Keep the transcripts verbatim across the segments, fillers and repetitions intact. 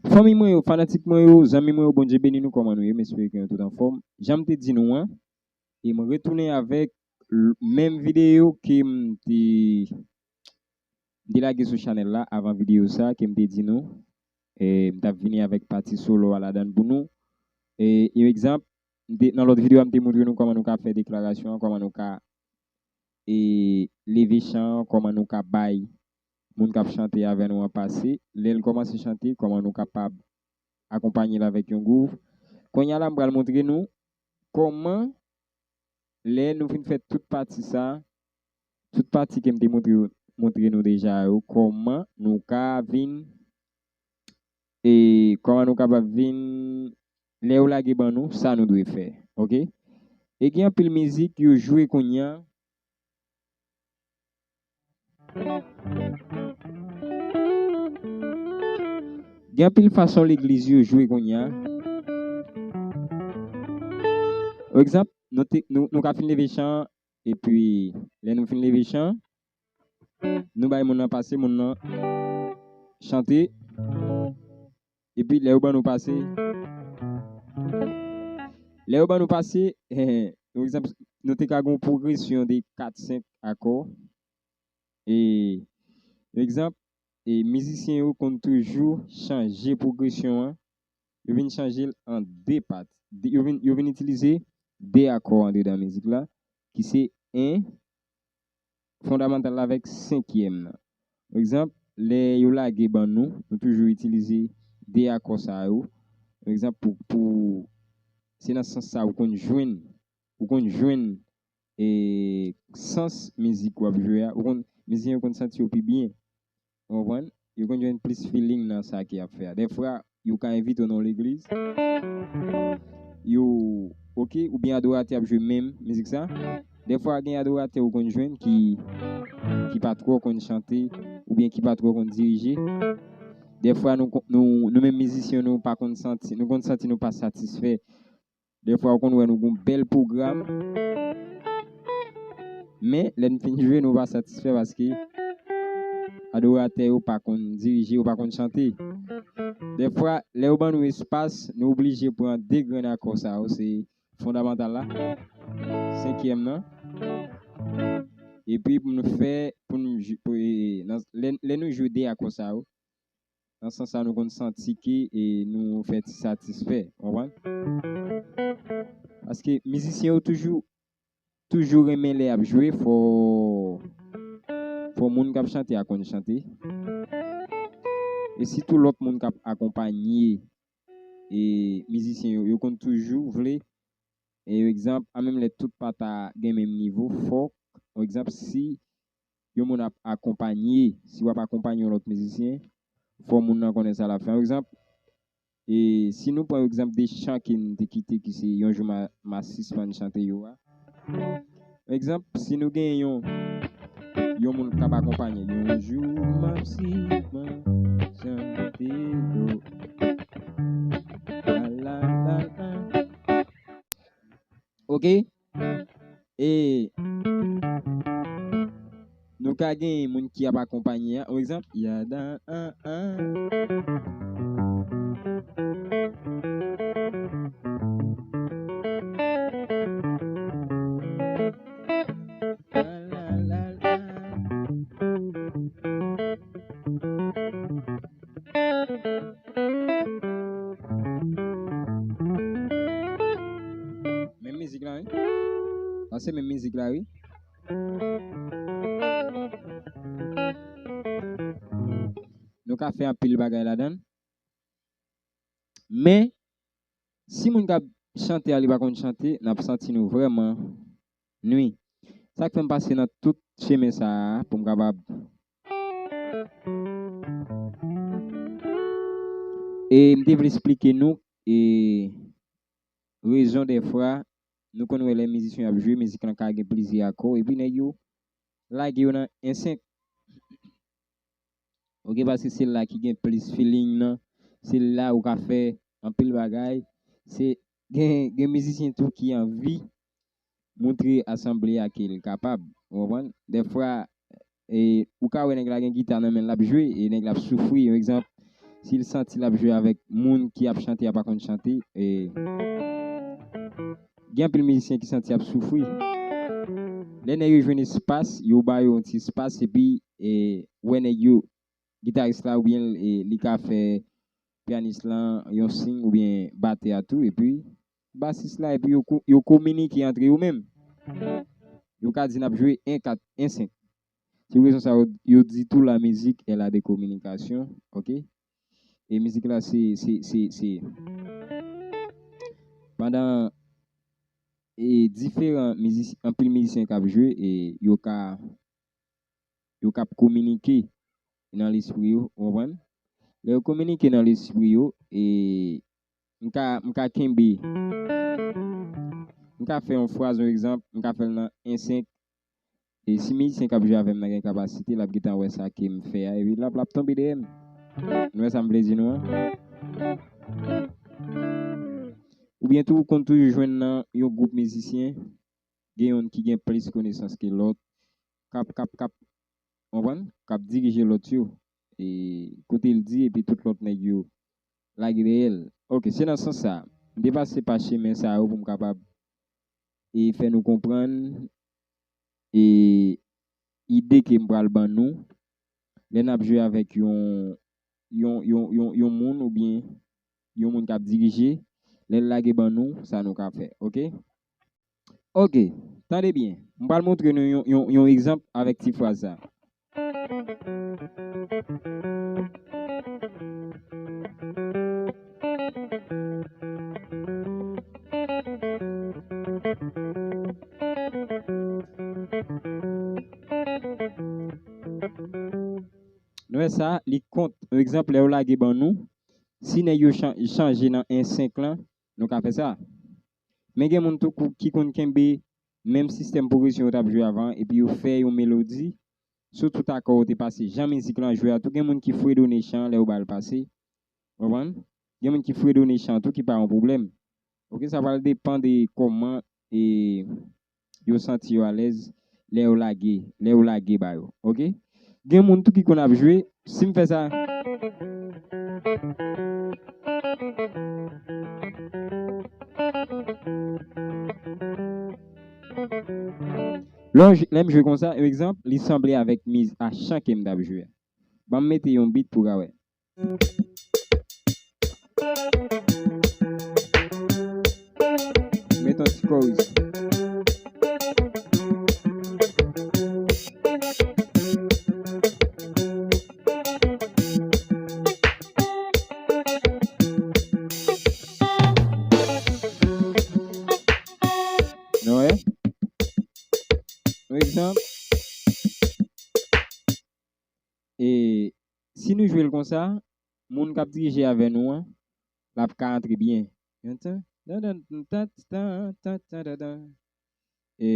Fanmi mwen yo, fanatik mwen yo, zanmi mwen yo, Bondye beni nou, kòman nou ye? M espere ke nou tout anfòm. Jan m te di nou an, e m retounen avèk l- menm videyo ke m te, m te lage sou chanèl la avan videyo sa, ke m te di nou, e m t ap vini avèk pati solo a ladan l pou nou. E, yon egzanp, m te, nan lòt videyo a, m te montre nou kòman nou ka fè deklarasyon an, kòman nou ka e leve chan an, kòman nou ka bay moun k ap chante avè nou an pase. Lè l kòmanse chante, kòman nou kapab akonpanye l avèk yon gwouv. Kounye a la, m pral montre nou kòman, lè nou fin fè tout pati sa, tout pati ke m te montre, montre nou deja yo, kòman nou ka vin e kòman nou kapab vin, lè yo lage ban nou, sa nou dwe fè. Oke? E gen anpil mizik yo jwe kounye a. Gen anpil fason legliz yo jwe kounye a. Pa egzanp, nou, te, nou, nou ka fin leve chan an, epi lè nou fin leve chan an, nou bay moun nan pase, moun nan chante, epi lè yo ban nou pase, lè yo ban nou pase, pa egzanp, nou te ka gen yon pwogresyon de kat, senk akò. E, pa egzanp, e mizisyen yo konn toujou chanje pwogresyon an, yo vin chanje l an de pati. De- Yo vin, yo vin itilize de akò andedan mizik la, ki se en fondamantal la avèk senkyèm nan. Pa egzanp, lè yo lage ban nou, nou toujou itilize de akò sa yo. Pa egzanp, pou, pou, se nan sans sa ou konn jwenn, ou konn jwenn e sans mizik w ap jwe a, ou konn, mizisyen yo konn santi yo pi byen. Ou konprann? Yo konn jwenn plis feeling nan sa ke y ap fè a. Dèfwa, yo ka envite w nan yon legliz, yo, oke, oubyen adoratè ap jwe menm mizik sa. Dèfwa, gen adoratè ou konn jwenn ki, ki pa twò konn chante, oubyen ki pa twò konn dirije. Dèfwa, nou, kon- nou, nou menm mizisyen, nou pa konn santi, nou konn santi nou pa satisfè. Dèfwa, ou konn wè nou gon bèl pwogram, men lè n fin jwe, nou pa satisfè paske adoratè yo pa konn dirije, yo pa konn chante. Dèfwa, lè yo ban nou espas, nou oblije pran de grenn akò sa yo, se fondamantal la, senkyèm nan, epi pou nou fè, pou nou, pou, e, nan, lè, lè nou jwe de akò sa yo, nan sans sa nou konn santi ke e, nou fè ti satisfè, ou konprann? Paske mizisyen yo toujou, toujou renmen lè y ap jwe, fò, fò moun k ap chante a konn chante. E sitou lòt moun k ap akonpanye e, mizisyen yo, yo konn toujou vle e, egzanp, an menm lè tout pa ta gen menm nivo, fòk, egzanp, si yon moun ap akonpanye, si w ap akonpanye yon lòt mizisyen, fò moun nan konnen sa l ap fè. Egzanp, e si nou pran egzanp de chan ke n te kite, ki se Yon jou ma, ma sispann chante yo a. Egzanp, si nou gen yon, yon moun k ap akonpanye, yon jou m ap sispann chante yo. La, la, la, la. Oke? E nou ka gen moun ki ap akonpanye a. Yon egzanp, yada an an. La, la, la, la. Menm mizik la, wi. Sa se menm mizik la, wi. Nou ka fè anpil bagay ladan l. Men, si moun k ap chante a, li pa konn chante, n ap santi nou vrèman nui. Sa k fè m pase nan tout chemen sa a, pou m kapab, e m te vle esplike nou, e rezon dèfwa, nou konn wè lè mizisyen ap jwe, mizik lan ka gen plizyè akò, epi nèg yo lage yo nan en senk. Oke, paske se la ki gen plis feeling nan, se la ou ka fè anpil bagay. Se, gen, gen mizisyen tou ki anvi montre asanble a ke l kapab, ou konprann? Dèfwa, e, ou ka wè nèg la gen gita nan men l, l ap jwe, e nèg la ap soufri. Yon egzanp, si l santi l ap jwe avèk moun ki ap chante a pa konn chante, e, gen anpil mizisyen ki santi y ap soufri. Lè nèg yo jwenn espas, yo ba yo yon ti espas, epi, e, wè nèg yo, gitaris la, oubyen, e, li ka fè pyanis lan yon siy, oubyen batè a tou, epi basis la, epi yo ko-, yo kominike antre yo menm. Yo ka di n ap jwe en kat, en senk. Se rezon sa yo, yo di tou la musique est la de communication, ok? E mizik la se, se, se, se pandan, e, diferan mizis-, anpil mizisyen k ap jwe, e yo ka, yo k ap kominike nan lespri yo, ou konprann? Lè yo kominike nan lespri yo, e m ka, m ka kenbe, m ka fè yon fraz, yon egzanp, m ka fè l nan en senk, e si mizisyen k ap jwe avè m nan gen kapasite, l ap gentan wè sa ke m fè a, epi l ap, l ap tonbe dèyè m. Nou wè sa m vle di nou an? Oubyen tou, ou konn toujou jwenn nan yon gwoup mizisyen, gen youn ki gen plis konesans ke lòt, k ap, k ap, k ap, konprann? K ap dirije lòt yo. E kote l di, epi tout lòt nèg yo lage dèyè l. Ok, se nan sans sa a. M te pase pa chemen sa yo pou m kapab, e, fè nou konprann, e, ide ke m pral ban nou lè n ap jwe avèk yon, yon, yon, yon, yon moun oubyen yon moun k ap dirije, lè l lage ban nou, sa nou ka fè, ok? Ok, tande byen. M pral montre nou yon, yon, yon egzanp avèk ti fraz sa. Nou wè sa, li kont. Yon egzanp, lè yo lage ban nou, si nèg yo chan-, chanje nan en senk lan, nou ka fè sa. Men gen moun tou kou-, ki konn kenbe menm sistèm pwogresyon yo t ap jwe avan, epi yo fè yon melodi sou tout akò yo te pase, jan mizik lan jwe a tou. Gen moun ki fredone chan lè yo ba l pase. Konprann? Gen moun ki fredone chan tou ki pa yon pwoblèm. Ok, sa pral depann de kòman, e, yo santi yo alèz lè yo lage, lè yo lage ba yo. Ok? Gen moun tou ki konn ap jwe, si m fè sa. Lè w j-, lè m jwe konsa, yon egzanp, li sanble avèk miz-, a chan ke m t ap jwe a. Ban m mete yon beat pou w ka wè. Met yon ti chorus. Nou wè? Yon egzanp. E si nou jwe l konsa, moun k ap dirije avè nou an, l ap ka antre byen. Yon tan, tan, tan, tan, tan, tan, tan, tan, tan. E,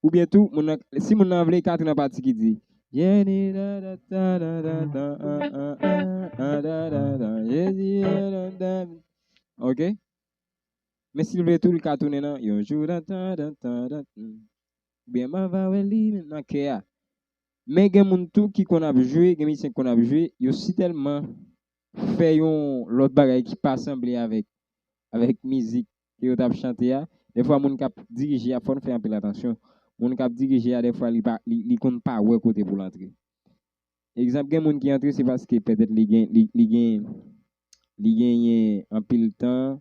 oubyen tou, moun nan, si moun nan vle, li ka antre nan pati ki di, Jenny, da, da, da, da, da, da, an, an, an, an, da, da, da, Jezi, da, da, da. Ok? Men si l vle tou, li ka tounen nan yon jou, dan, tan, dan, tan, dan, hmm. Oubyen m ava wè li nan kè a. Men gen moun tou ki konn ap jwe, gen mizisyen ki konn ap jwe, yo sitèlman fè yon lòt bagay ki pa sanble avèk, avèk mizik ke yo t ap chante a. Dèfwa moun k ap dirije a, fò n fè anpil atansyon. Moun k ap dirije a, dèfwa li pa, li, li konn pa wè kote pou l antre. Egzanp, gen moun ki antre, se paske petèt li gen, li, li gen, li genyen anpil tan,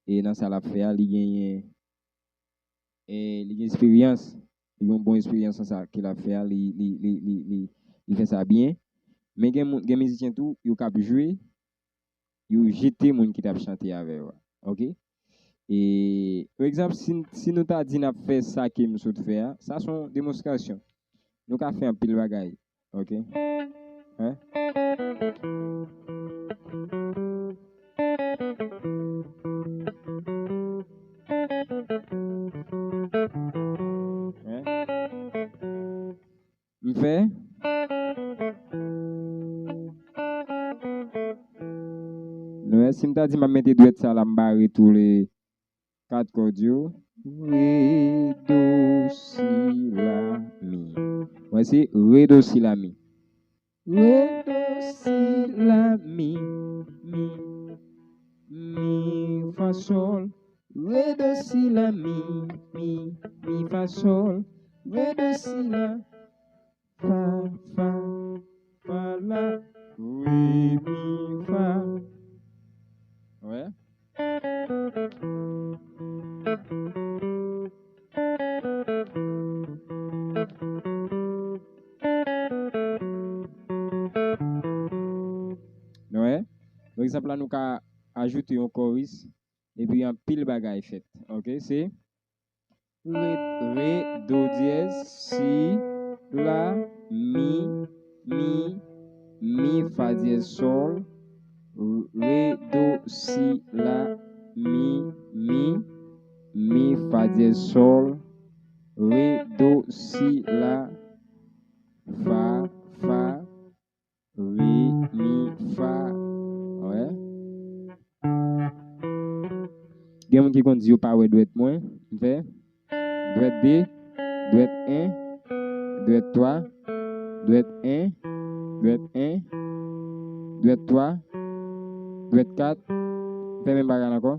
e nan sa l ap fè a, li genyen, e li gen esperyans, li gen yon bon esperyans nan sa ke l ap fè a, li, li, li, li, li, li fè sa byen. Men gen moun, gen mizisyen tou, yo k ap jwe, yo jete moun ki t ap chante avè yo a. Ok? E, pa egzanp, si, si nou ta di n ap fè sa ke m sot fè a, sa se yon demonstrasyon. Nou ka fè anpil bagay. Ok? Hein? Hein? M fè. Nou wè, si m ta di m ap mete dwèt sa la, m bare tou le kat kòd yo. Re, do, si, la, mi. Wè, se re, do, si, la, mi. Re, do, Si, la, mi, mi, mi, fa, sol. Re, do, si, la, mi, mi, mi, fa, sol. Re, do, si, la, fa, fa, fa, la, re, mi, fa. Wè. Nou wè? Pa egzanp la, nou ka ajoute yon chorus, epi anpil bagay fèt. Ok, se re, re, do dyèz, si, la, mi, mi, mi, fa dyèz, sol, re, do, si, la, mi, mi, mi, fa dyèz, sol, re, do, si, la, fa, fa, re, mi, fa. Wè. Gen moun ki konn di yo pa wè dwèt mwen. M fè dwèt de, dwèt en, dwèt twa, dwèt en, dwèt en, dwèt twa, dwèt kat. M fè menm bagay la ankò.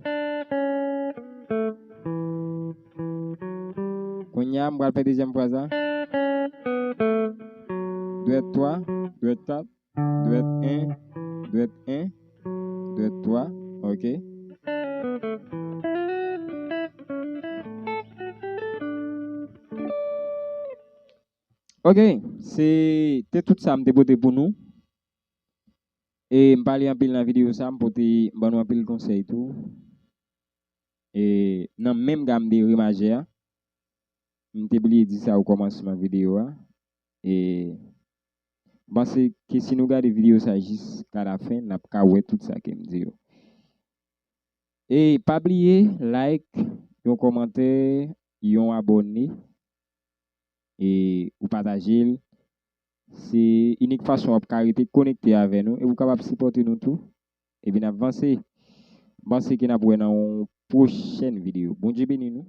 Kounye a, m pral fè dezyèm fraz la. Dwèt twa, dwèt kat, dwèt en, dwèt en, dwèt twa. Ok. Ok, se te tout sa m te pote pou nou. E m pale anpil nan videyo sa, m pote, m ban nou anpil konsèy tou. E nan menm gam de re majè a, m te bliye di sa o kòmansman videyo a. E m panse ke si nou gade videyo sa jiska lafen, n ap ka wè tout sa ke m di yo. E pa bliye like, yon kòmantè, yon abòne, e ou pataje l. Se inik fason w ap ka rete konekte avè nou e ou kapab sipòte nou tou. Epi n ap vanse. M panse ke n ap wè nan yon pwochèn videyo. Bondye beni nou.